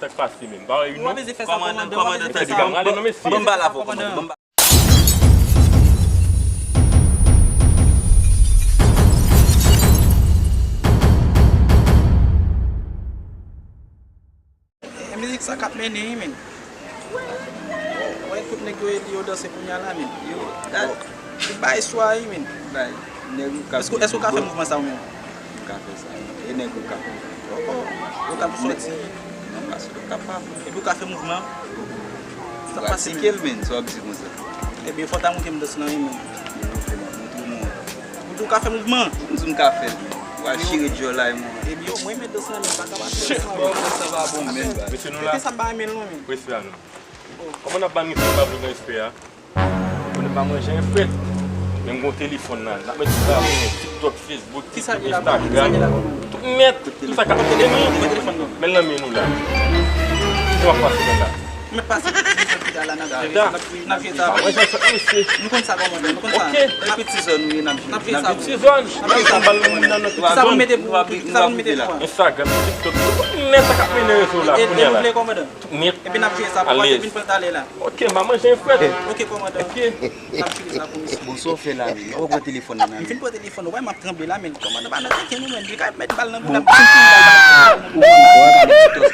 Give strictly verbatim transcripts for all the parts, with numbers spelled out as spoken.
Sa k pase menm? Pa wè wi non. Kòmandan, kòmandan, tande, ban m pale avè w, kòmandan, ban m E mizik sa k ap mennen wi, men. Wè tout nèg yo, yo danse kounye a la, men. Yo, tout bagay swa wi, men. Bay, nèg ou k ap... Èske, èske w ka fè mouvman sa ou menm? M ka fè sa. E nèg ou k ap... Yo k ap soti. Non, paske yo k ap pale. Epi w ka fè mouvman? Sa pase, men. Pratike l, men, sa w ap di konsa. Ebyen, fò w ta montre m dans lan wi, men. Montre m, montre m. Ou di w ka fè mouvman? M di m ka fè l. Ou al chire djòl la, e mwen. Ebyen, mwen met dans lan, men pa ka pase. Shit, bro. Sa va bon, men, baz. Mesye, nou la. Epi sa m pa renmen l non, men. Respè a nou. Kòman n ap ba n respè, n pa vle nan respè a? Konnen pa manje en frèt. Men m gon telefòn la. N ap met tout sa, TikTok, Facebook, TikTok, Instagram. Tout nèt, tout sa k ap fèt. Men l nan men nou la. Kisa w ap pase la? Mwen pase tout ti zòn ki la, n ap jere sa, n ap jere sa. Mwen jan sot mesye. Nou konn sa kòmandan, nou konn sa. Ok. Epi ti zòn nou ye, n ap jere. N ap jere sa. Ti zòn. N ap jere sa. Bal nan moun nan, nan ti zòn. Kisa pou mete pou, kisa pou mete pou? Instagram, TikTok, tout nèt sa k ap mennen rezo la, kounye a la. Tout nèt. Epi n ap jere sa, pou pase vin pran talè la. Ok, m pa manje frèt. Ok, kòmandan. Ok. N ap jere sa pou misye. Bon, sa w fè la menm? Ou pran telefòn nan men m. M fin pran telefòn, ou wè m ap tranble la, men kòmandan pa nan tenten nou, men. Li ka met bal nan bouda m, si m fin bal nan bouda m. Ou konn, ou konn, ou konn TikTok.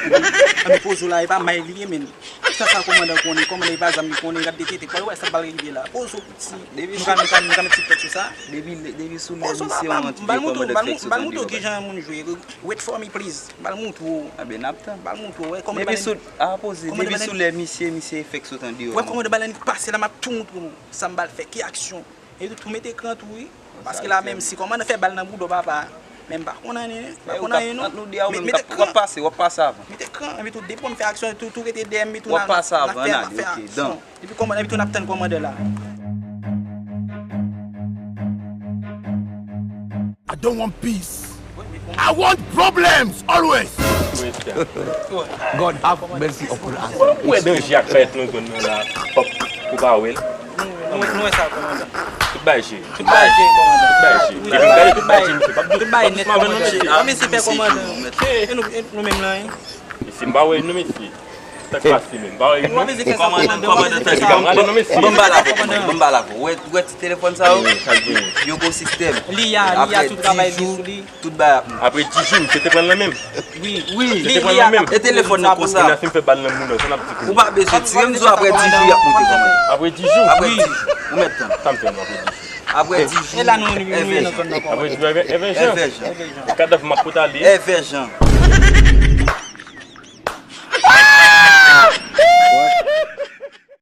Anben poze w la, e pa may li ye, men. Sa, sa kòmandan konnen, kòmandan e pa zam li konnen, gad de tete, pral wè sa bal rive la. Poze w piti. M ka, m ka, m ka met TikTok sou sa. Depi, depi sou lè misye antre, kòmandan fèk sot andeyò. Bal moutre w kijan moun jwe. Wait for me, please. Bal moutre w. Anben, n ap tann. Bal moutre w, wè kòmandan bal. Depi sou, a poze, depi sou lè misye, misye fèk sot andeyò. Wè kòmandan bal pase la, m ap tou moutre w. Sa m bal fè, ki aksyon. E tou, tou met ekran tou wi. Paske la menm si kòmandan fè bal nan bouda w papa, men m pa konn anyen, pa konn anyen non. Ant nou de a ou menm, w ap pase, w ap pase avan. Met ekran, epi tou depi w fè aksyon, tou, tou rete dèyè m, epi tou n ap fè aksyon. Epi kòmandan, epi tou n ap tann kòmandan la. I don't want peace. I want problems always. God have mercy upon us. Ou wè danje ak fèt nan zòn nan la, pòp, ou pa wè l. Nou, nou, nou wè sa, kòmandan. Tout bagay jere. Tout bagay jere, kòmandan. Tout bagay jere. Depi m gade tout bagay jere, misye p ap di, p ap di m avè non, mesye. A, mesye fè kòmandan. E nou, e nou menm lan, wi. Mesye, m pa wè non, mesye. Sa k pase menm? M pa wè non. Kòmandan, kòmandan, tande, ban m, ban m pale avè w, kòmandan, ban m pale avè w. Ou wè, ou wè ti telefòn sa yo? Wi, sa l genyen? Yo gon sistèm. Li a, li a, tout travay li sou li. Tout bagay ap monte. Apre dis jou, misye te pran l nan men m. Wi, wi. Misye te pran l nan men m. E telefòn nan konsa. Kounye a si m fè bal nan moun nan, sa n ap di kounye a? Ou pa bezwen tire m zo, apre dis jou y ap monte kòmandan. Apre dis jou? Apre dis jou. Ou mèt tann. Sa m fè nou apre dis jou? Apre dis jou. E la nou, nou, nou ye nan zòn nan kòmandan. Apre dis jou, Èvè Jan. Èvè Jan. Kadav m ap pote ale. Èvè Jan.